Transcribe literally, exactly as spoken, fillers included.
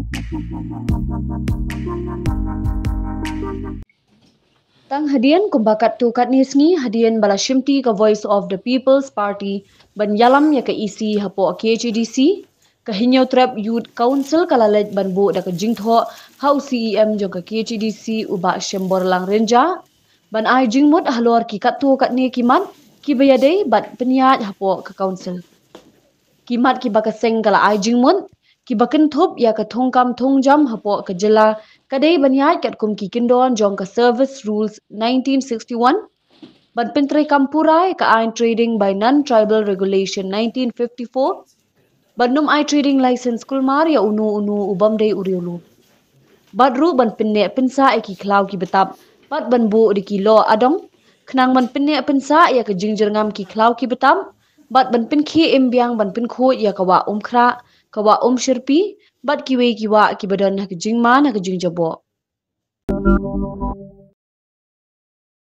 Tang hadien kumba katto katne sngi hadien ba la shimti ka Voice of the People's Party ban ïalam ïa ka E C hapoh K H A D C, ka Hynñiewtrep Youth Council ka la leit ban buh da ka jingthoh ha u C E M jong ka K H A D C u Bah Shemborlang Rynjah ban ai jingmut halor ki katto katne ki mat kiba ïadei bad pynïaid hapoh ka council. Ki mat kiba ka seng ka la ai jingmut kiba kynthup ïa ka thungkam thungjam hapoh ka jylla ka dei ban ïaid katkum ki kyndon jong ka Service Rules nineteen sixty-one, ban pyntreikam pura ïa ka aiñ Trading by Non-Tribal Regulation nineteen fifty-four, ban ym ai trading license kulmar ïa uno uno u bym dei u riewlum. Bad ruh ban pynneh pynsah ïa ki khlaw ki btap bad ban buh da ki loh adong khnang ban pynneh pynsah ïa ka jingjyrngam ki khlaw ki btap bad ban pynkhie im biang ban pynkhuid ïa ka wah Umkhrah, ka wah Umshyrpi bad kiwei ki wah kiba don ha ka jingman ha ka jingjaboh.